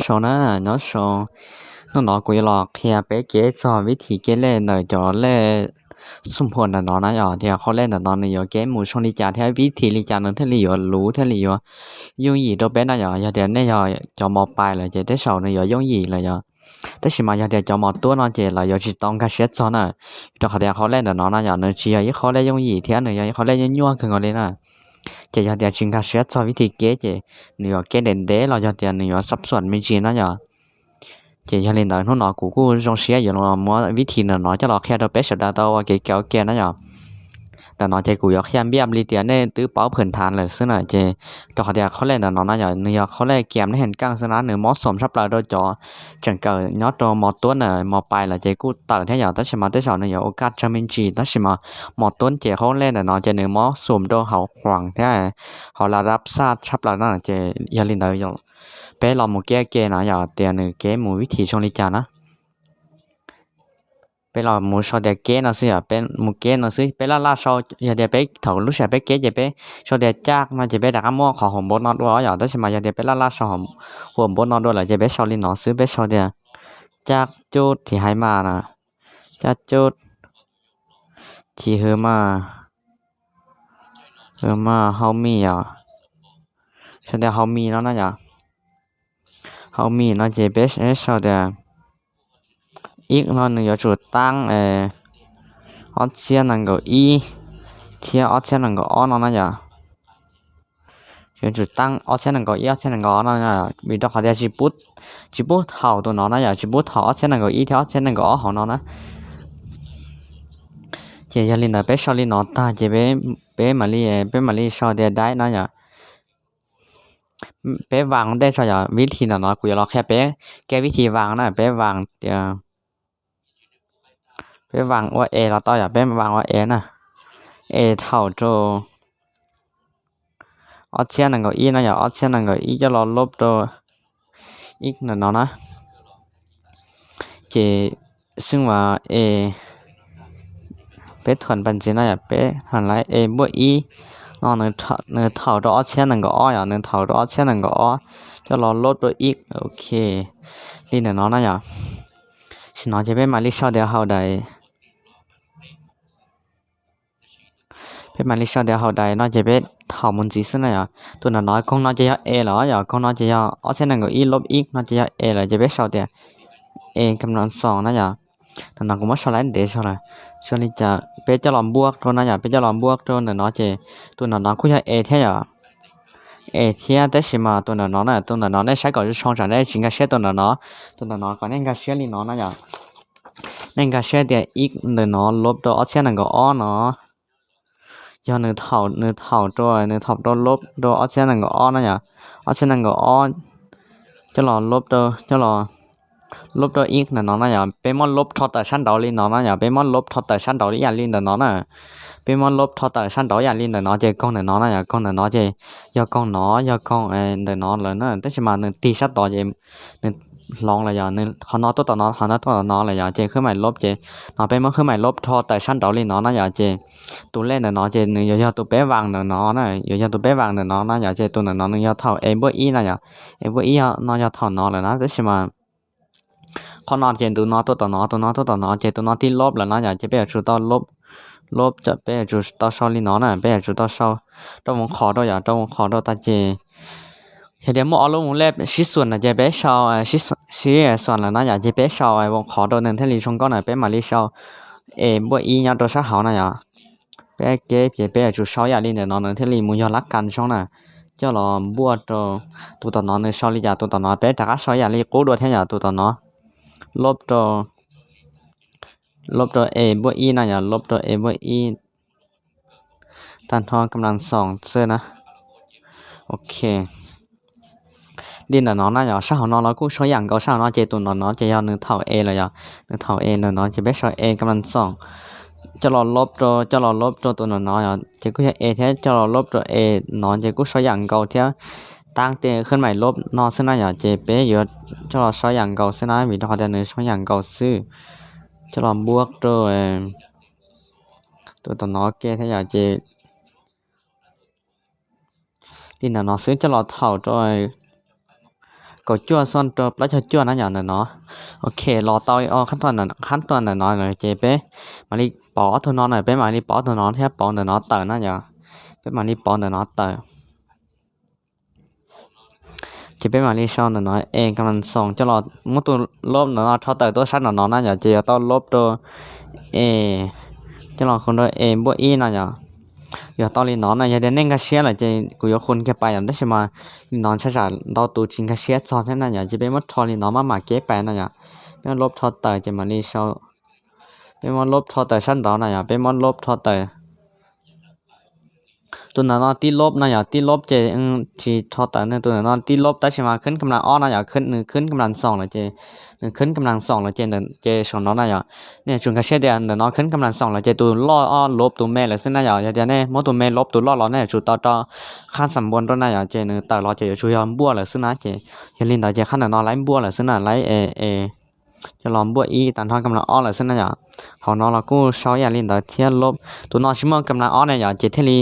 Rau na, nyob zoo. Hnub no kuv yuav los qhia peb kev txog vib thim kev lej ntawm cov lej xub nphuam ntawm no na yom, tias qhov lej ntawm no nws yuav kev mus zoo li cas thiab vib thim li cas nws thiaj li yuav luv thiaj li yuav yooj yim rau peb na yom. Yog tias nej yog cov mos pais lawm ces tej zaum nws yuav yooj yim lawm yom. Tab sis mas yog tias cov mos tuab no ces lawv yuav tsis tau nkag siab txog na. Rau qhov tias qhov lej ntawm no na yom, nws tsis yog ib qhov lej yooj yim thiab nws yog ib qhov lej nyuaj nyuaj kawg nkaus li na. Ces yog tias tsis nkag siab txog vib thim kev ces nws yuav kev ntev ntev los yog tias nws yuav xab xuam me ntsis na yom. Ces yog li ntawd hnub no kuv kuj zoo siab yuav los muab vib thim ntawm no coj los qhia rau peb sawv daws tau ua kev kawm ua ke na yom. Ntawm no ces kuv yuav qhia npiaj li tias nej twb paub phwm thav lawm xwb na ces rau qhov tias qhov lej ntawm no na yom, nws yog qhov lej kiam nej heev kaj xwb na, nws mob xoom tshaj plaws rau cov tseem kawm nyob rau mos tuab na, mos pais lawm ces kuj tawm thiab yom, tab sis mas tej zaum nws yuav ua kaj tsawg me ntsis, tab sis mas mos tuab ces qhov lej ntawm no ces nws mob xoom rau hauv quas thiab hauv la dab xaj tshaj plaws na ces yog li ntawd peb los mus kev ke no yom, tias nws kev mus vib thim zoo li cas na. Peb los mus sau tias kev no xwb yom, peb mus kev no xwb, peb laj laj sau, yog tias peb thaum lub sij hawm peb kev ces peb sau tias caj no ces peb rov qab muab qhov huam npav no dua yom, tab sis mas yog tias peb laj laj sau huam npav no dua lawm ces peb sau li no xwb, peb sau tias caj cuj thim hais mas na, caj cuj thim hwm mas, hwm mas hau mi yom, sau tias hau mi no na yom. Hau mi no ces peb sau tias ib no nws yuav tsum taab ob txhiab nees nkaum ib thiab ob txhiab nees nkaum ob no na yom. Yuav tsum taab ob txhiab nees nkaum ib ob txhiab nees nkaum ob no, vim rau qhov tias tsis pub thaum tus no na yom, tsis pub thaum ob txhiab nees nkaum ib thiab ob txhiab nees nkaum ob hauv no na. Ces yog li ntawd peb sau li no tag ces peb mam li, peb mam li sau tias daib no yom. Peb vas ntej tso yom, vib thim ntawm no kuv yuav los qhia peb kev vib thim vas na, peb vas tias peb vas ua es los tau yom, peb vas ua es na, es thaum rau ob txhiab nees nkaum ib no yom, ob txhiab nees nkaum ib coj los lub rau ib ntawm no na. Ces xwb vas es peb thuam pas ntxiv no yom, peb thuam lawv es npuaj ib no, nws thaum rau ob txhiab nees nkaum ob yom, nws thaum rau ob txhiab nees nkaum ob coj los lub rau ib, ok, li ntawm no na yom. Sim no ces peb mam li sau tias hau dais, peb mam li sau tias hau dais no ces peb thaum mus ntxiv xwb na yom. Tus ntawm no koog no ces yog es lawm yom, koog no ces yog ob txhiab nees nkaum ib lub ib no ces yog es lawm ces peb sau tias es kam no xoos na yom. Ntawm no kuv muab sau lawm ntev zog lawm, sau li cas peb coj los npuaj rau na yom, peb coj los npuaj rau ntawm no ces tus ntawm no kuj yog es thiab yom. Es thiab tab sis mas tus ntawm no na, tus ntawm no nej saib kom zoo tsam nej tsis nkag siab tus ntawm no, tus ntawm no kom nej nkag siab li no na yom. Nej nkag siab tias ib ntawm no lub rau ob txhiab nees nkaum ob no, yog nws thaum, nws thaum rau, nws thaum rau lub rau ob txhiab nees nkaum ob na yom, ob txhiab nees nkaum ob coj los lub rau, coj los lub rau ib ntawm no na yom, peb muab lub rho tawm sab nraud li no na yom, peb muab lub rho tawm sab nraud ib yam li ntawm no na. Peb muab lub rho tawm sab nraud ib yam li ntawm no ces koog ntawm no na yom, koog ntawm no ces yog koog no, yog koog ntawm no lawm na, tab sis mas nws tig sab tod ces nws hloov lawm yom, nws qhov no tuaj tom no, qhov no tuaj tom no lawm yom, ces khwb maim lub ces no peb muab khwb maim lub rho tawm sab nraud li no na yom, ces tus lej ntawm no ces nws yuav yog tus peb vas ntawm no na, yuav yog tus peb vas ntawm no na yom, ces tus ntawm no nws yog thaum es npuaj ib na yom, es npuaj ib no yog thaum no lawm na, tab sis mas qhov no ces tus no tuaj tom no, tus no tuaj tom no ces tus no tig lub lawm na yom, ces peb yuav tsum tau lub, peb yuav tsum tau sau li no na, peb yuav tsum tau sau rau voos qhov rau yom, rau voos qhov rau tas ces yog tias muaj ob lub voos lej sib xuas no ces peb sau, sib xuas lawm na yom, ces peb sau voos qhov rau nws thiaj li zoo nkauj na, peb mam li sau es npuaj ib nyob rau sab hauv na yom. Peb kev ces peb yuav tsum sau ib yam li ntawm no nws thiaj li mus yog lab kas zoo na. Coj los npuaj rau tus tom no nws sau li cas tus tom no peb rov qab sau ib yam li qub dua thiab yom, tus tom no lub rau, lub rau es npuaj ib na yom, lub rau es npuaj ib tag nrho kam las xoom xwb na. Ok, li ntawm no na yom, sab hauv no los kuj sau ib yam nkaus, sab hauv no ces tus ntawm no ces yog nws thaum es lawm yom, nws thaum es ntawm no ces peb sau es kam las xoom coj los lub rau, coj los lub rau tus ntawm no yom, ces kuj yog es thiab, coj los lub rau es no ces kuj sau ib yam nkaus thiab. Tab tej khwb maim lub no xwb na yom, ces peb yuav coj los sau ib yam nkaus xwb na, vim rau qhov tias nws sau ib yam nkaus xwb. Coj los npuaj rau tus tom no ke thiab yom, ces li ntawm no xwb coj los thaum rau, kaum cuaj xoj rau plaub caug cuaj na yom, ntawm no. Ok, los tau qhab tuas ntawm no ces peb mam li pauv ob tug no na, peb mam li pauv ob tug no thiab pauv ntawm no tawm na yom. Peb mam li pauv ntawm no tawm. Ces peb mam li sau ntawm no e kam las xoom coj los muab tus lub ntawm no rho tawm tuaj sab nraum no na yom, ces yuav tau lub rau e coj los khu rau e npuaj ib no yom. Yuav tau li no na, yog tias nej nkag siab lawm ces kuv yuav khu kiag pais yom, tab sis mas li no ntshai tsam ntau tus tsis nkag siab txog thiab na yom, ces peb muab rho li no maj mam keb pais no yom. Peb muab lub rho tawm ces mam li sau, peb muab lub rho tawm sab nraud na yom, peb muab lub rho tawm. Tus ntawm no tib lub no yom, tib lub ces tsis rho tawm ne, tus ntawm no tib lub tab sis mas khwb kam las ob no yom, nws khwb kam las xoom lawm ces, nws khwb kam las xoom lawm ces, ces saum no na yom, nej yuav tsum nkag siab tias ntawm no khwb kam las xoom lawm ces tus loj ob lub tus me lawm xwb na yom. Yog tias nej muab tus me lub tus loj los nej yuav tsum tau rau qhab xam npua rau na yom, ces nws tawm los ces yuav tsum yog npuaj lawm xwb na. Ces yog li ntawd ces qhab ntawm no laib npuaj lawm xwb na, laib e, e coj los npuaj ib tag nrho kam las ob lawm xwb na yom. Hauv no los kuj sau ib yam li ntawd thiab, lub tus no tsis muaj kam las ob na yom, ces thiaj li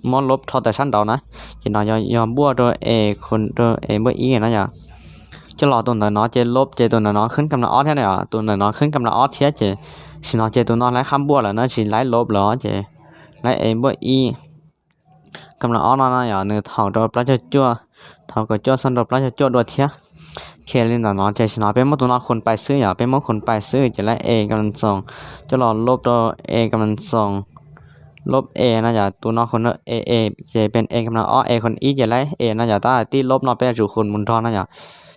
muab lub rho tawm sab nraud na. Ces no yog npuaj rau e, khu rau e npuaj ib na yom. Coj los tus ntawm no ces lub ces tus ntawm no khwb kam las ob thiab na yom, tus ntawm no khwb kam las ob thiab ces, sim no ces tus no laib qhab npuaj lawm na, tsis laib lub lawm ces laib e npuaj ib. Kam las ob no na yom, nws thaum rau plaub caug cuaj, thaum kaum cuaj xoj rau plaub caug cuaj dua thiab. Ces li ntawm no ces sim no peb muab tus no khu pais xwb yom, peb muab khu pais xwb ces laib e kam las xoom coj los lub rau e kam las xoom, lub e na yom, tus no khu e, e ces peb e kam las ob, e khu ib ces laib e no yom, tab tib lub no peb yuav tsum khu mus nrog na yom.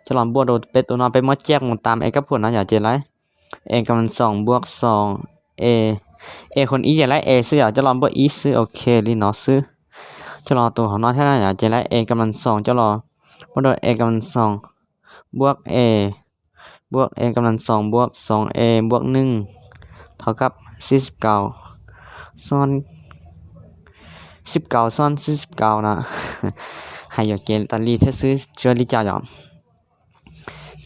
Coj los npuaj rau peb tus no peb muab caj mus tas e kab phum na yom, ces laib e kam las xoom npuaj xoom e, e khu ib ces laib e xwb yom, coj los npuaj ib xwb, ok li no xwb. Coj los tus hauv no thiab na yom, ces laib e kam las xoom coj los npuaj rau e kam las xoom npuaj e, npuaj e kam las xoom npuaj xoom e npuaj neej thov kab sib kaum, sib kaum xoj sib kaum na. Hais yuam kev tas li thiab xwb, tsis ua li cas yom.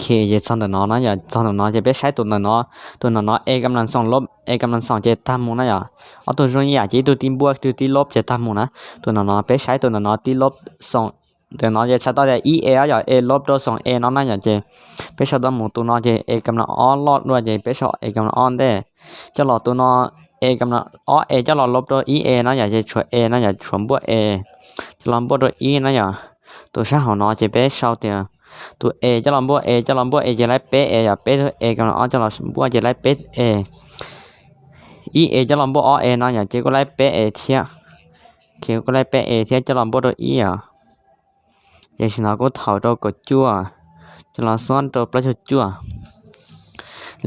Ces txog ntawm no na yom, txog ntawm no ces peb saib tus ntawm no, tus ntawm no e kam las xoom lub e kam las xoom ces tag mus na yom. Ob tug zoo ib yam ces ib tug tib npuaj ib tug tib lub ces tag mus na. Tus ntawm no peb saib tus ntawm no tib lub xoom, ntawm no ces txhais tau tias ib e yom, e lub rau xoom e no na yom, ces peb sau tau mus tus no ces e kam las ob loj dua ces peb sau e kam las ob ntej. Coj los tus no e kam las ob e coj los lub rau ib e na yom, ces tshuav e na yom, tshuav npuaj e coj los npuaj rau ib na yom. Tus sab hauv no ces peb sau tias tus e coj los npuaj e coj los npuaj e ces laib peb e yom, peb e kam las ob coj los npuaj ces laib peb e. Ib e coj los npuaj ob e no yom, ces kuj laib peb e thiab. Ces kuj laib peb e thiab coj los npuaj rau ib yom. Ces sim no kuj thaum rau kaum cuaj coj los xoj rau plaub caug cuaj.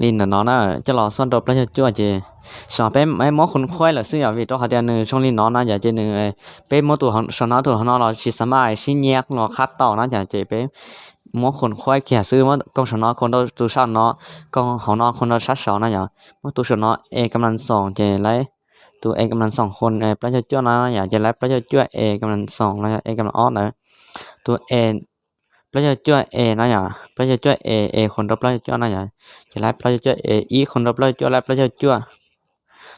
Li ntawm no na, coj los xoj rau plaub caug cuaj ces sim no peb muab khu khuaib lawm xwb yom, vim rau qhov tias nws zoo li no na yom, ces nws, peb muab tus saum no tus hauv no los tsis xav mas sib nyiab los qab tau na yom, ces peb muab khu khuaib kiag xwb, muab koog saum no khu rau tus sab no, koog hauv no khu rau sab saud na yom. Muab tus saum no e kam las xoom ces laib tus e kam las xoom khu plaub caug cuaj no yom, ces laib plaub caug cuaj e kam las xoom no yom, e kam las ob ntawd. Tus e plaub caug cuaj e no yom, plaub caug cuaj e, e khu rau plaub caug cuaj no yom, ces laib plaub caug cuaj e, ib khu rau plaub caug cuaj, laib plaub caug cuaj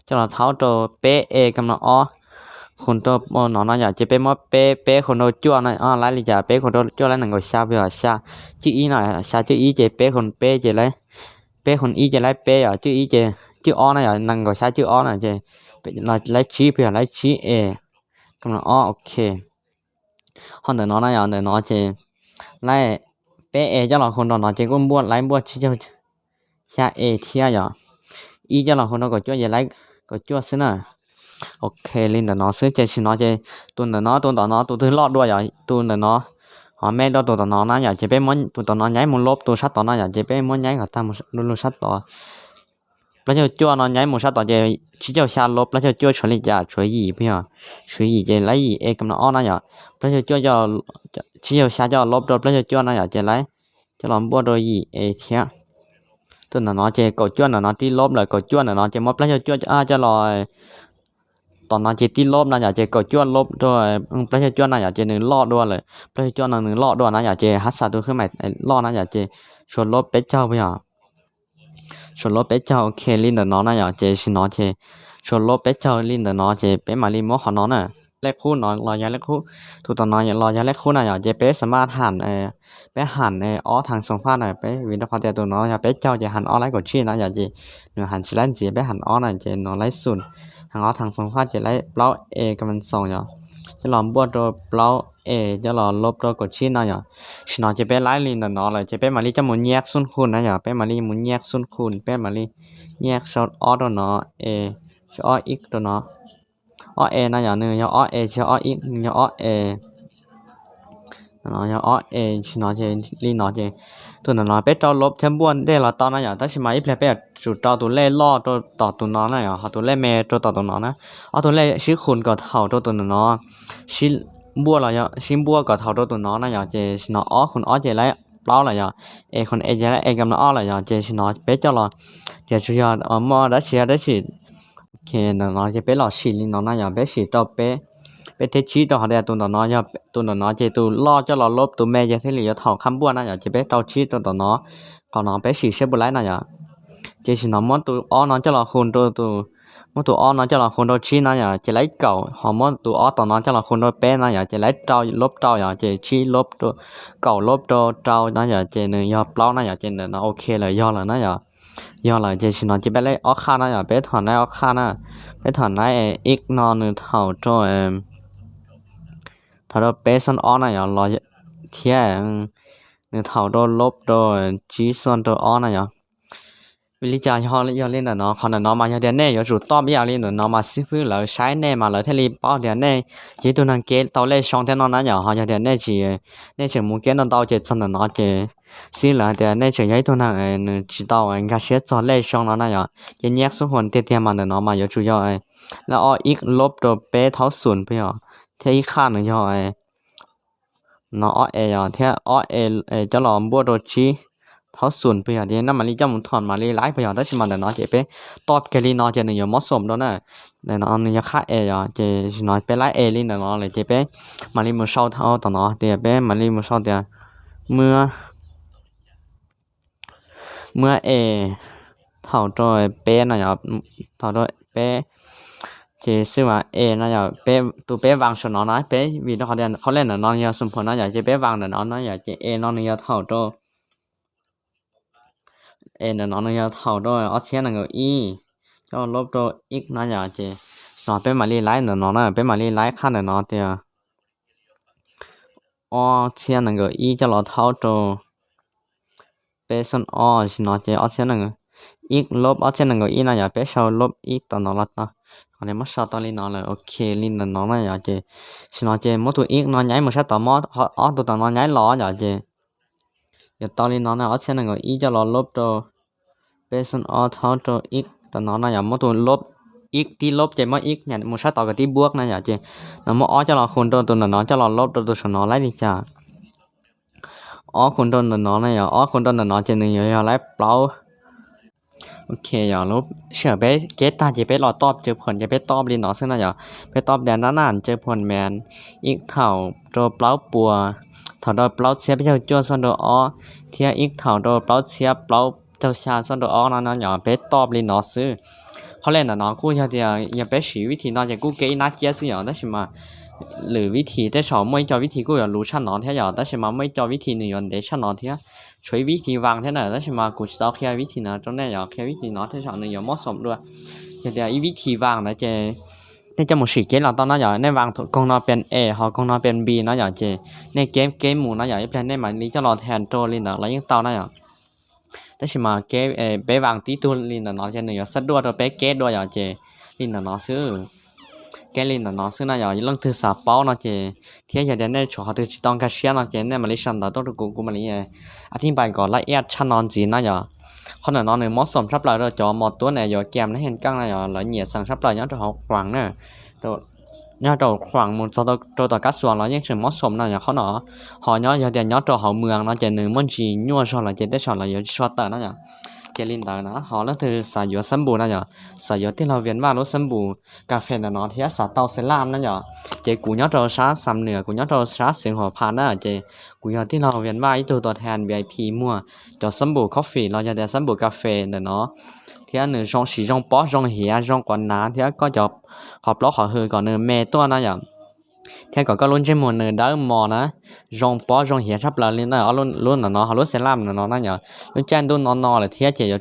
coj los thauj rau peb e kam las ob khu rau no no yom, ces peb muab peb, peb khu rau cuaj no, laib li cas peb khu rau cuaj laib nees nkaum xya puas yog xya cwj ib no, xya cwj ib ces peb khu peb ces laib, peb khu ib ces laib peb yom, cwj ib ces, cwj ob na yom, nees nkaum xya cwj ob na ces laib tsib puas yog laib tsib e kam las ob, ok. Ho ntawm no na yom, ntawm no ces laib peb e coj los khu rau no ces kuj npuaj laib npuaj tsib caug xya e thiab yom. Ib coj los khu rau kaum cuaj ces laib kaum cuaj xwb na. Ok, li ntawm no xwb ces sim no ces tus ntawm no, tus ntawm no tus twg loj dua yom, tus ntawm no ho me dua tus tom no na yom, ces peb muab tus tom no nyaib mus lub tus sab tod na yom, ces peb muab nyaib kom tag mus lub sab tod. Plaub caug cuaj no nyaib mus sab tod ces tsib caug xya lub plaub caug cuaj tshuav li cas, tshuav yim puas yog, tshuav yim ces laib yim e kam las ob na yom. Plaub caug cuaj, tsib caug xya coj lub rau plaub caug cuaj na yom, ces laib coj los npuaj rau yim e thiab. Tus ntawm no ces kaum cuaj ntawm no tib lub lawm, kaum cuaj ntawm no ces muab plaub caug cuaj coj los, tom no ces tib lub no yom, ces kaum cuaj lub rau plaub caug cuaj na yom, ces nws loj dua lawm, plaub caug cuaj no nws loj dua na yom, ces hab xa tus khwb mais loj na yom, ces tshuav lub peb caug puas yog, tshuav lub peb caug, ok li ntawm no na yom, ces sim no ces tshuav lub peb caug li ntawm no ces peb mam li muab qhov no na. lej qhub no los yog lej qhub, tus tom no los yog lej qhub na yom, ces peb xam maj ham, peb ham ob thaj xoom faj na, peb vim rau qhov tias tus no yog peb caug ces ham ob lab kaum tsib na yom, ces nws ham tsis laib ntxiv, peb ham ob na ces no laib xum, ham ob thaj xoom faj ces laib plaub e ka mas xoom yom, coj los npuaj rau plaub e, coj los lob rau kaum tsib na yom. Sim no ces peb laib li ntawm no lawm ces peb mam li coj mus nyaj xub khu na yom, peb mam li mus nyaj xub khu, peb mam li nyaj sau ob rau no, e, sau ob ib rau no, ob e na yom, nws yog ob e tsis yog ob ib, nws yog ob e. Yog ob e, sim no ces li no ces tus ntawm no peb rau lob thiab npuaj ntej los tau na yom, tab sis mas ib pliag peb yuav tsum rau tus lej loj rau tom tus no na yom, ho tus lej me rau tom tus no na. Ob tug lej sib khu kom thaum rau tus ntawm no, sib npuaj los yog sib npuaj kom thaum rau tus no na yom, ces sim no ob khu ob ces laib plaub lawm yom, e khu e ces laib e ka mas ob lawm yom, ces sim no peb coj los, ces tsuas yog muaj dab tsi dab tsi, ntawm no ces peb los sim li no na yom, peb sim rau peb, peb thiab tsib rau qhov tias tus ntawm no yog tus ntawm no ces tus loj coj los lob tus me ces thiaj li yuav thaum qhab npuaj na yom, ces peb rau tsib rau tom no, qhov no peb sim seb puas laib na yom. Ces sim no muab tus ob no coj los khu rau tus, muab tus ob no coj los khu rau tsib na yom, ces laib kaum, ho muab tus ob tom no coj los khu rau peb na yom, ces laib rau lob rau yom, ces tsib lob rau, kaum lob rau rau na yom, ces nws yog plaub na yom, ces ntawm no ok lawm, yog lawm na yom. Yog lawm ces sim no ces peb laib ob qhaj na yom, peb thaum laib ob qhaj na, peb thaum laib ib no nws thaum rau, thaum rau peb xab ob na yom, los thiab nws thaum rau lob rau tsib xab rau ob na yom. Vim li cas yog li ntawm no? Qhov ntawm no mas yog tias nej yuav tsum toj ib yam li ntawm no mas xib fwb lawv saib nej mas lawv thiaj li paub tias nej yog ib tug neeg keb tau lej zoo thiab no na yom. Ho yog tias nej tsis, nej tseem mus keb ntau ntau ces txog ntawm no ces xib fwb lawv hais tias nej tseem yog ib tug neeg nws tsis tau nkag siab txog lej zoo no na yom. Ces nyab xub huas tiag tiag mas ntawm no mas yuav tsum yog laj ob ib lob rau peb thaub xum puas yog, thiab ib qhaj nws yog no ob e yog thiab ob e coj los npuaj rau tsib thaub xum puas yog, ces nej mam li coj mus thuam mam li laib puas yog. Tab sis mas ntawm no ces peb toj kiag li no ces nws yuav mob xoom rau na. Ntawm no nws yog qhaj e yog, ces sim no peb laib e li ntawm no lawm ces peb mam li mus sau tom no tias peb mam li mus sau tias muab, muab e thaum rau peb no yog, thaum rau peb, ces xib fwb e no yog tus peb vas saum no na, peb vim rau qhov tias qhov lej ntawm no yog xum phuam no yog, ces peb vas ntawm no na yog, ces e no nws yog thaum rau, e ntawm no nws yog thaum rau ob txhiab nees nkaum ib coj los lob rau ib na yog, ces sim no peb mam li laib ntawm no na, peb mam li laib qhaj ntawm no tias ob txhiab nees nkaum ib coj los thaub rau peb xab ob, sim no ces ob txhiab nees, ib lob ob txhiab nees nkaum ib na yog, peb sau lob ib tom no los tau. Qhov no muab sau tau li no lawm, ok li ntawm no na yog, ces sim no ces muab tus ib no nyaib mus sab tod, muab ob tug tom no nyaib los yog, ces yuav tau li no na, ob txhiab nees nkaum ib coj los lob rau peb xab ob thaub rau ib tom no na yog, muab tus lob ib tib lob ces muab ib nyam mus sab tod kom tib npuab na yog, ces no muab ob coj los khu rau tus ntawm no coj los lob rau tus saum no laib li cas. Ob khu rau ntawm no na yog, ob khu rau ntawm no ces nws yuav yog laib plaub. Ok yog, lub sij hawm peb keb tag ces peb los toj tsawv phuam ces peb toj li no xwb na yog. Peb toj tias nab naj tsawv phuam mas ib thaum rau plaub puas, thaum rau plaub txhiab peb caug cuaj xab rau ob, thiab ib thaum rau plaub txhiab plaub caug xya xab rau ob no no yog, peb toj li no xwb. Qhov lej ntawm no kuj yog tias yog peb siv vib thim no ces kuj keb ib nab ciab xwb yog, tab sis mas lwm vib thim tej zaum muaj ib co vib thim kuj yuav luv tshaj no thiab yog, tab sis mas muaj ib co vib thim nws yuav ntev tshaj no thiab. Tshuav ib vib thim vas thiab na, tab sis mas kuv tsis tau qhia vib thim no rau nej yog, qhia vib thim no tej zaum nws yuav mob xoom dua. Yog tias ib vib thim vas ntawd ces nej coj mus sim keb los tau na yog, nej vas koog no pes e ho koog no pes npis no yog, ces nej keb keb mus no yog, ib pliag nej mam li coj los thas rau li ntawd los yeej tau na yog. Tab sis mas keb, peb vas tib tug li ntawm no ces nws yuav xab duaj rau peb keb dua yog, ces li ntawm no xwb. Keb li ntawm no xwb na yog, leej twg xav paub no ces, thiab yog tias nej tshuav qhov twg tsis tau nkag siab no ces nej mam li sau ntawv tuaj rau kuv, kuv mam li a thib npais kom laj iab tshaj no ntxiv na yog. Qhov ntawm no nws mob xoom tshaj plaws rau cov mos tuab ne yuav kiam ne heej kaj na yog, lawv nyiam xeem tshaj plaws nyob rau hauv khuam na, nyob rau khuam mus txog rau tom kab xuas los yeej tseem mob xoom no yog qhov no. Ho nyob yog tias nyob rau hauv mws no ces nws muaj ntsis nyuaj zog lawm ces tej zaum lawv yuav tsis tshua tawm na yog. Ces li ntawd na, ho leej twg xav yuav xab npum na yog, xav yuav tij laug Vias Vaj lub xab npum kas fes ntawm no thiab xav tau xab laj na yog, ces kuv nyob rau sab Xam Nwm, kuv nyob rau sab xeev Huam Phas na, ces kuv yog tij laug Vias Vaj ib tug tus thas V I P muag cov xab npum coffee los yog tias xab npum kas fes ntawm no, thiab nws zoo siv zoo pob zoo hiav zoo quav nav thiab koj cov qhov plaub qhov hws kom nws me tuaj na yom. thiab kom koj lub ntsej muag nws dawb mos na, zoo pob zoo hiav tshaj plaws li na. Lub no no ho lub xe lab no no na yom, lub caij ntuj no no lawm thiab ces yuav